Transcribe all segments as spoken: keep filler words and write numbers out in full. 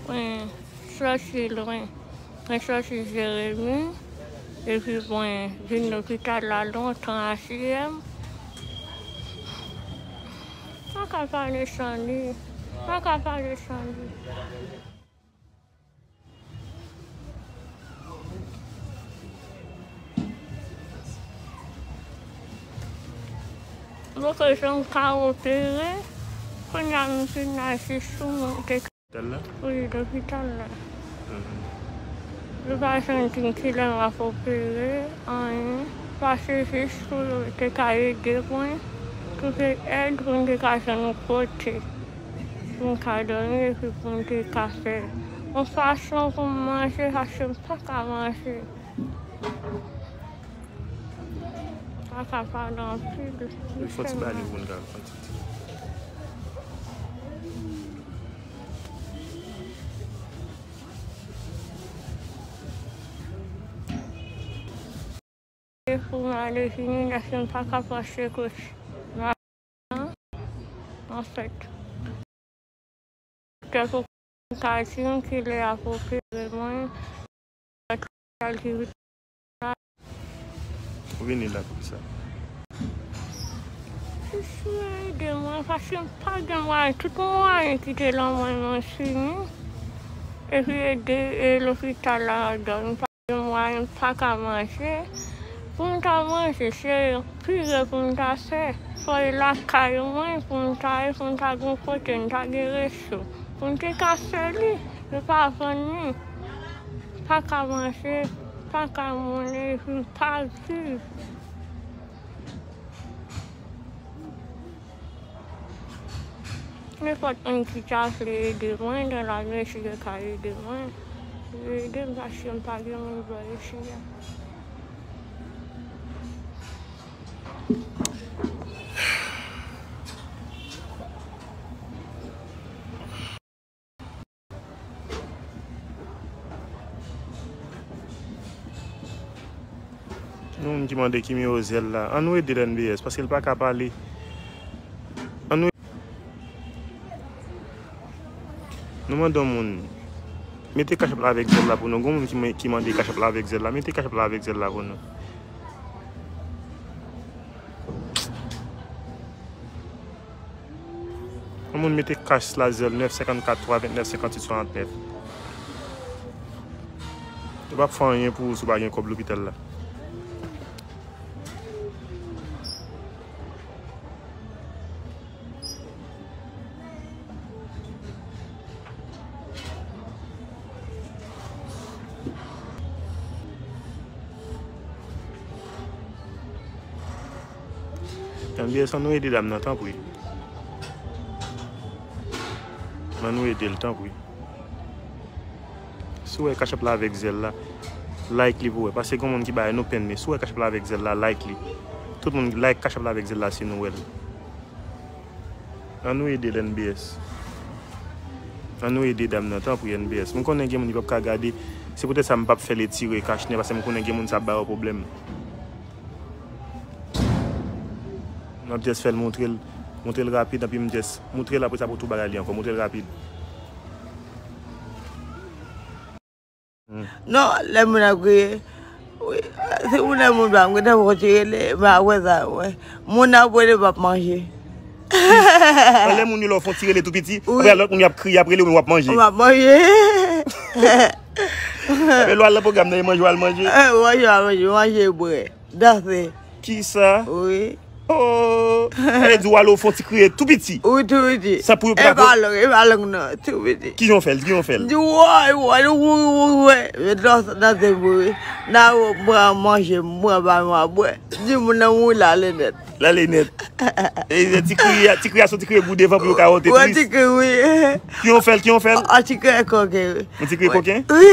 Mwen sòti lwen. Mwen sòti Jeremi. Epi mwen vin lopital la lontan a siyèm. Pa ka pale san li. Pa ka pale san li. Mwen te janm ka opere. Kounye a m fin la jis sou mwen te Lopital la? Wi, lopital la. Mhm. Yo pa janm di m kilè m ap opere, anyen. Pase jis pou yo te ka ede mwen, twouve èd pou m te ka jwenn yon kote pou m ka dòmi epi pou m te ka fè yon fason pou m manje, paske m pa ka manje. Papa pa nan anpil. Wi, fò ti bagay li pou n ka fè ti. Pou m ale vini, lè m pa ka pase kote. Anfèt, doktè poko ka di m kilè y ap opere mwen. Ou vini la pou sa. Jis ede mwen, paske m pa gen mwayen. Tout mwayen ki te lan mwen, mwen fini. Epi ede, e lopital la adan. Mwen pa ka manje. Pou m ta manje, se pire pou m ta fè. Fò e lakay mwen pou m ta ye, pou m ta gen kote, m ta gen reso. Pou m te ka fè li, yo pa vann li. Pa ka manje, pa ka manje, pa viv. Nenpòt moun ki ta vle ede mwen, nan lamezi yo ka ede mwen. Yo ede m paske m pa gen moun bò isi a. Gen moun ki mande ki nimewo zèl la. Ann nou ede l N B S, paske l pa ka pale. Ann nou, nou mande yon moun, mete kachap la avèk zèl la pou nou. Gen moun ki, ki mande kachap la avèk zèl la. Mete kachap la avèk zèl la pou nou. Yon moun mete kach la zèl nèf senkannkat twa vennèf senkannwit swasantnèf. Yo p ap fè anyen pou ou si w pa gen kòb lopital la. Tanbye, ann nou ede dam nan, tanpri. Ann nou ede l, tanpri. Si w wè kachap la avèk zèl la, like li pou wè. Paske gen moun ki bay nou penn, men si w wè kachap la avèk zèl la, like li. Tout moun like kachap la avèk zèl la si nou wè l. Ann nou ede l N B S. Ann nou ede dam nan, tanpri N B S. M konnen gen moun ki p ap ka gade. Se poutèt sa m p ap fè l etire kach nèt, paske m konnen gen moun sa ap ba yo pwoblèm. M ap just fè l montre l, montre l rapid, anpi m just montre l apre sa pou tout bagay li ankò. Montre l rapid. Hmm. Non, lè moun ap kriye, wi, se moun nan moun pa m gentan fè yon ti rele, men apre sa, wè, moun ap rele m ap manje. Anlè moun yo lè w fè yon ti rele tou piti, wi, apre lòt moun yo ap kriye, ap rele w, men w ap manje. M ap manje. Apre lè w al nan pwogram nan, e manje w al manje. Eh, manje w al manje, manje bwè. Danse. Kisa? Wi. Oh! Sa vle di w ale w fè yon ti kriye tou piti. Wi, tou piti. Sa pou yo pa... E pa long, e pa long non, tou piti. Kijan w fè l? Kijan w fè l? Di woy, woy, woy, woy, woy. Yo danse, danse pou wi. Nan yo pran manje, m pran pa m a bwè. Di moun nan mouri l ale nèt. L ale nèt. E ti kriye, ti kriye a se yon ti kriye gou devan pou yo ka wonte plis. Wi, ti kriye, wi. Kijan w fè l? Kijan w fè l? An ti kriye koken, wi. Yon ti kriye koken? Wi.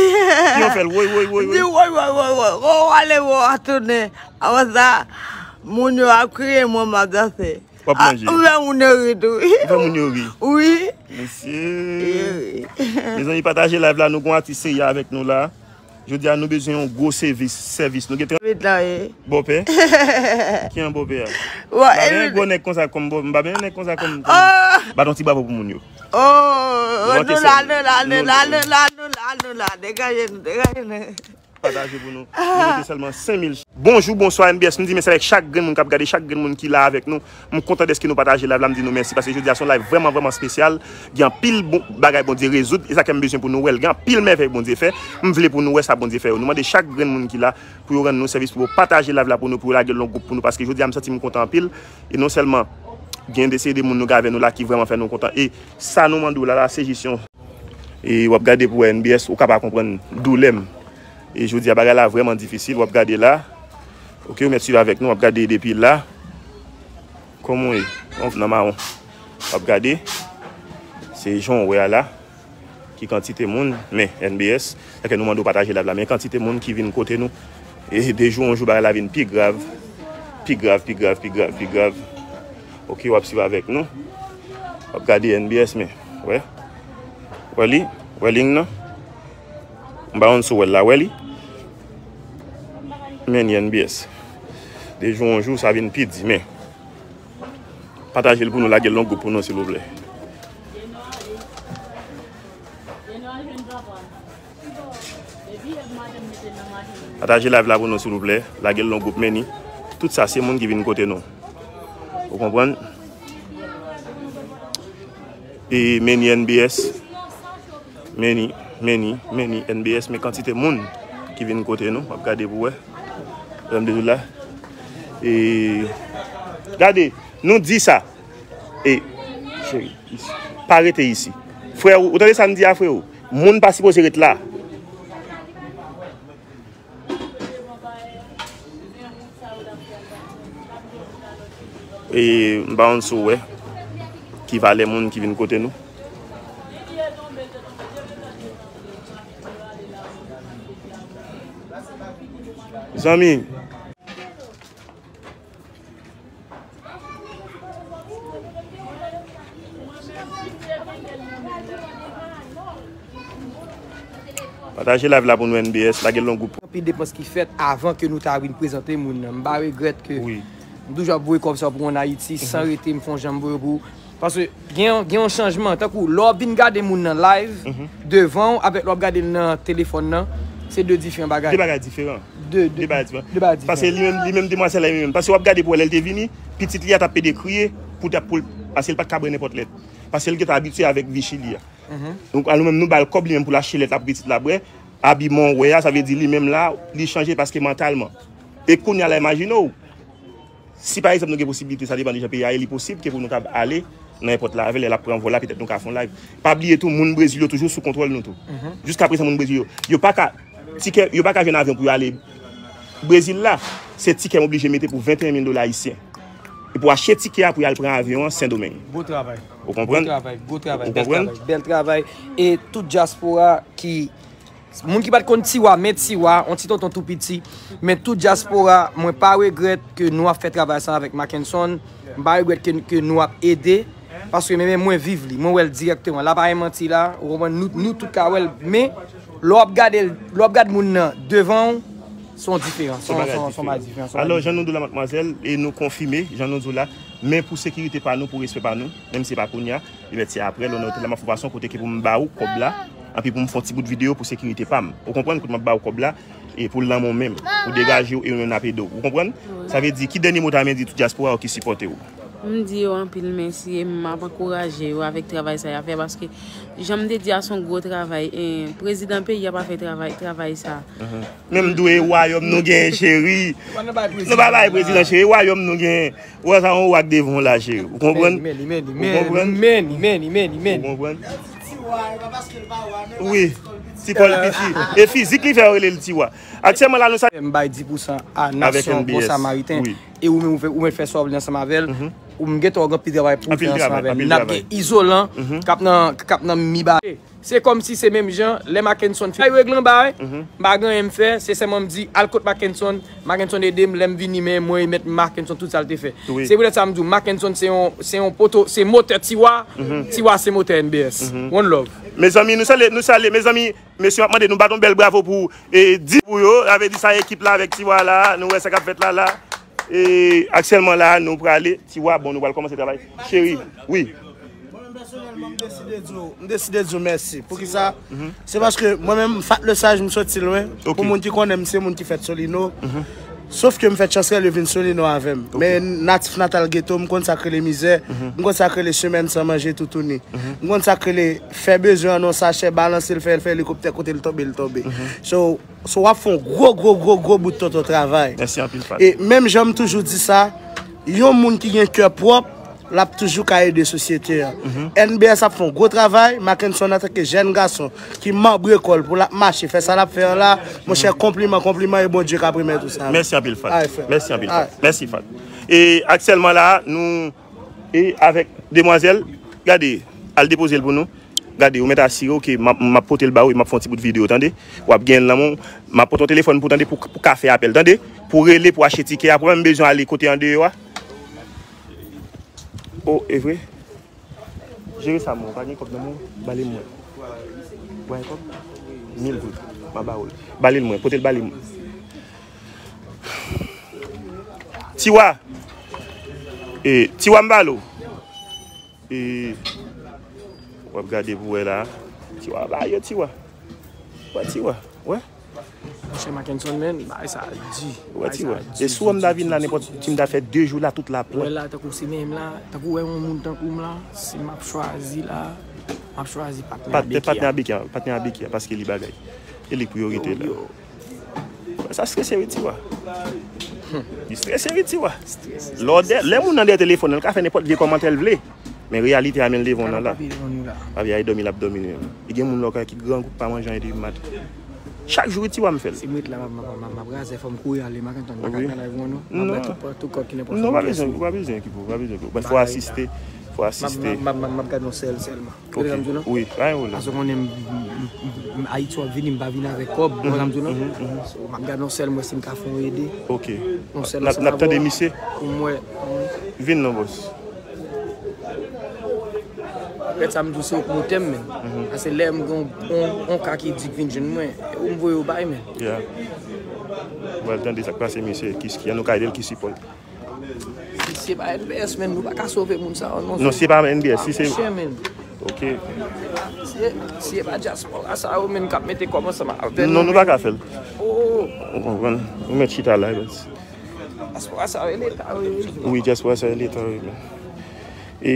Kijan w fè l? Woy, woy, woy, woy. Di woy, woy, woy, woy. Woy, ale, woy, tounen. Apre sa, moun yo ap kriye, mwen m ap danse. W ap manje. Ah, ou fè moun yo ri tou. Ou fè moun yo ri. Wi. Mesye. Wi. Mezanmi, pataje live la, nou gon atis serye avèk nou la. Jodi a, nou bezwen yon gwo sèvis, sèvis. Nou gen... Vit la, wi. Bòpè? Ki an bòpè a? M pa benyen gwo nèg konsa kòm bò-, m pa benyen nèg konsa kòm, kòm... Ah! Bat yon ti bravo pou moun yo. Oh, nou la, nou la, nou la, nou la, nou la, nou la. Degaje nou, degaje nou. Pataje pou nou. Nou rete sèlman senk mil. Bonjou, bonswa, N B S. M di mèsi avèk chak grenn moun k ap gade, chak grenn moun ki la avèk nou. M kontan dèske nou pataje live la, m di nou mèsi, paske jodi a se yon live vrèman, vrèman espesyal. Gen anpil bon, bagay Bondye rezoud, e sa ke m bezwen pou nou wè l. Gen anpil mèvèy Bondye fè. M vle pou nou wè sa Bondye fè yo. Nou mande chak grenn moun ki la pou yo rann nou sèvis, pou yo pataje live la pou nou, pou yo lage l nan gwoup pou nou, paske jodi a m santi m kontan anpil. E non sèlman gen de seri de moun nou gen avè nou la ki vrèman fè nou kontan. E sa nou mande w la, la, se jis yon E w ap gade pou wè N B S, ou ka pa konprann doulè m. E jodi a, bagay la vrèman difisil, w ap gade la. Ok, ou mèt swiv avèk nou, w ap gade depi la. Kòman w ye? Yon nan mawon. W ap gade. Se jan w wè a la. Ki kantite moun, men N B S. Sa ke nou mande w pataje live la, men kantite moun ki vin kote nou. E de jou an jou, bagay la vin pi grav. Pi grav, pi grav, pi grav, pi grav. Ok, w ap swiv avèk nou. W ap gade N B S, men, wè. Wè li? Wè liy nan? M pa konn si w wè l la, wè li? Men li N B S. De jou an jou, sa vin pi di, men. Pataje l pou nou, lage l nan gwoup pou nou, silvouplè. Pataje live la pou nou, silvouplè. Lage l nan gwoup, men ni. Tout sa, se moun ki vin kote nou. Ou konprann? E men ni N B S. Men ni, men ni, men ni N B S, men kantite moun ki vin kote nou. W ap gade pou wè. Alhamdulillah. E gade, nou di sa. E, cheri, isi. Pa rete isi. Frè, ou tande sa m di a, frè? Moun pa sipoze ret la. E m pa konn si w wè ki valè moun ki vin kote nou. Zanmi. Pataje live la pou nou N B S, lage l nan gwoup. Anpil depans ki fèt avan ke nou ta vin prezante moun nan. M pa regrèt ke m toujou ap voye kòb sa pou ann Ayiti, san rete m fè yon jan m voye pou Paske gen, gen yon chanjman. Tankou lè w ap vin gade moun nan live, devan w, avèk lè w ap gade l nan telefòn nan, se de diferan bagay. De bagay diferan. De, de, de bagay diferan. De bagay diferan. Paske li menm, li menm demwazèl la, li menm. Paske w ap gade pou wè lè l te vini, pitit li a t ap pede kriye, pou t ap pou l, paske l pa t ka bwè nenpòt lèt. Paske l gentan abitye avèk vi Chili a. Donk, nou menm, nou ba l kòb li menm pou l achte lèt la pou pitit la bwè. Abiman w wè a, sa vle di li menm la, li chanje paske mantalman. E kounye a la, imajine w, Si pa egzanp nou gen posiblite, sa depann de jan peyi a ye, li posib ke pou nou kab ale nan èpòt la avè l, lè l ap pran vòl la, petèt nou ka fè yon live. Pa bliye tou, moun Brezil yo toujou sou kontwòl nou tou. Jiskaprezan, moun Brezil yo, yo pa ka, tikè, yo pa ka jwenn avyon pou yo ale Brezil la. Se tikè m oblije mete pou venteyen mil dola ayisyen. E pou achte tikè a pou y al pran avyon an Sendomeng. Gwo travay. Ou konprann? Gwo travay, gwo travay, bèl travay, bèl travay. E tout dyaspora ki Moun ki pa t konn Tiwa, men Tiwa, yon ti tonton tou piti, men tout dyaspora, mwen pa regrèt ke nou ap fè travay sa avèk Mackenson, m pa regrèt ke, ke nou ap ede, paske men, men mwen viv li, mwen wè l dirèkteman. La pa gen manti la, ou konprann, nou, nou tout ka wè l, men lè w ap gade l, lè w ap gade moun nan devan w, se yon diferan, se yon, se yon, se yon bagay diferan. Alò, jan nou di w la, madmwazèl, e nou konfime, jan nou di w la, men pou sekirite pa nou, pou respè pa nou, menm si se pa kounye a, Ebyen, se aprè, lè w nan otèl la, m ap fè yon fason kote ke pou m ba ou kòb la, anpi pou m fè yon ti bout videyo pou sekirite pa m. Ou konprann, kote m ap ba ou kòb la, e pou l nan men w menm, pou degaje w e yo menm n ap ede w. Ou konprann? Wi. Sa vle di, ki dènye mo w ta renmen di tout dyaspora yo ki sipòte w? M di yo anpil mèsi e m ap ankouraje yo avèk travay sa y ap fè, paske jan m te di a, se yon gwo travay. E prezidan peyi a pa fè travay, travay sa. Menm dwe wayòm nou genyen, cheri. Nou pa bay prezidan, cheri, wayòm nou genyen. Ou wè sa, yon wa k devan w la, cheri. Ou konprann? Ou konprann? Ou konprann? Wi. Ti kò l piti. E fizik li fè yo rele l Tiwa. Aktyèlman la, nou sa. M bay dis pousan a Nasyon Bon Samariten. Wi. E ou menm, ou fè, ou menm fè sa w vle ansanm avè l. Ou m gentan wè w gen anpil travay pou w fè ansanm avè l. N ap gen izolan k ap nan, k ap nan mi ba. Se kòmsi se menm jan, lè Mackenson fè regle yon bagay, m pa gen anyen m fè, se sèlman m di, al kot Mackenson, Mackenson ede m, lè m vini, men mwen remèt Mackenson tout sa l te fè. Wi. Se poutèt sa m di w, Mackenson se yon, se yon poto, se motè Tiwa, Tiwa se motè N B S. One love. Mezanmi, nou salye, nou salye, mezanmi, mesye, m ap mande nou bat yon bèl bravo pou, e, di pou yo, sa vle di sa ekip la avèk Tiwa la, nou wè sa k ap fèt la, la. E, aktyèlman la, nou prale, Tiwa, bon, nou pral kòmanse travay. Cheri, wi. Pèsonèlman, m deside di w, m deside di w mèsi. Poukisa? Se paske mwen menm, Fat le Saj, m soti lwen. Pou moun ki konnen m, se moun ki fèt Solino. Sof ke m fèt chans rele vin Solino avè m. Men natif natal geto, m konn sa k rele mizè. M konn sa k rele semèn san manje toutouni. M konn sa k rele fè bezwen an nan sachè, balanse l, fè l fè elikoptè, kote l tonbe, l tonbe. So, so w ap fè yon gwo, gwo, gwo, gwo bout tonton travay. Mèsi anpil, Fat. E menm jan m toujou di sa, yon moun ki gen kè pwòp, l ap toujou ka ede sosyete a. N B S ap fè yon gwo travay, Mackenson antanke jèn gason ki manbre kò l pou l ap mache, fè sa l ap fè an la, monchè, konpliman, konpliman e Bondye k ap remèt ou sa. Mèsi anpil, Fat. Mèsi anpil, Fat. Mèsi, Fat. E aktyèlman la, nou, e avèk demwazèl, gade, al depoze l pou nou. Gade, ou mèt asire w ke m ap, m ap pote l ba ou e m ap fè yon ti bout videyo, tande? W ap gen l nan men w. M ap pote yon telefòn pou, tande, pou, pou ka fè apèl, tande? Pou rele, pou achte tikè a, pou menm bezwen ale kote andeyò a. O, e vre? Jere sa, mwen, pa gen kòb nan men w, ba li mwen. Ou pa gen kòb? Mil goud. M a ba ou l. Ba li l mwen, pote l ba li mwen. Tiwa! E, Tiwa, m ba l ou. E, w ap gade pou wè la. Tiwa, ba yo, Tiwa. Wè, Tiwa. Wè. Monchè Mackenson, men, bagay sa di. Wè, Tiwa. E si w wè m ta vin la nenpòt, si m ta fè de jou la, tout la plen. Wè la, tankou se menm la, tankou wè yon moun tankou m la, si m ap chwazi la, m ap chwazi patnè Abeki a. Patnè Abeki a, patnè Abeki a, paske li bagay. E li k priyorite la. Sa strese wi, Tiwa. Li strese wi, Tiwa. Lè w dè, lè moun nan dèyè telefòn nan, l ka fè nenpòt vye kòmantè l vle. Men reyalite a, men l devan w nan la. Papye al dòmi, l ap dòmi li menm. Li gen moun lòkay ki grangou, pa manje anyen depi maten. Chak jou wi, Tiwa, m fè l. Si m ret la, m ap, m ap, m ap, m ap razè, fò m kouri ale, m pa kontan, m pa ka nan live mwen non. M ap bay tout, tout kòb ki nan pòch mwen. Non, pa bezwen, pa bezwen ki pou, pa bezwen ki pou. Fò asiste, fò asiste. M ap, m ap, m ap, m ap gade yon sèl sèlman. Ok. Wi, pa gen pwoblèm. Paske konnen m, m, m, m, Ayiti w ap vini, m pa vin avèk kòb, ou konprann sa m di w non? So, m ap gade yon sèl mwen si m ka fè yon ede. Ok. Yon sèl ansanm avè w. N ap tande misye. Pou mwen. Vin non, bòs. Rèd sa m di w se ou k montè m, men. Paske lè m gen yon, yon, yon ka ki di k vin jwenn mwen, e ou m voye w bay, men. Yeah. Ou pral tande sa k pase, mesye, ki, ki, an nou ka ede l, ki sipò l. Si se pa N B S, men, nou pa ka sove moun sa yo, non. Non, se pa N B S, si se. Monchè, men. Ok. Si, si se pa dyaspora sa yo, men, k ap mete kòb ansanm avè nou. Non, nou pa ka fè l. Oh. Ou konprann? Ou mèt chita la, baz. Dyaspora sa yo, e Leta, wi. Wi, dyaspora sa yo, e Leta, wi, men. E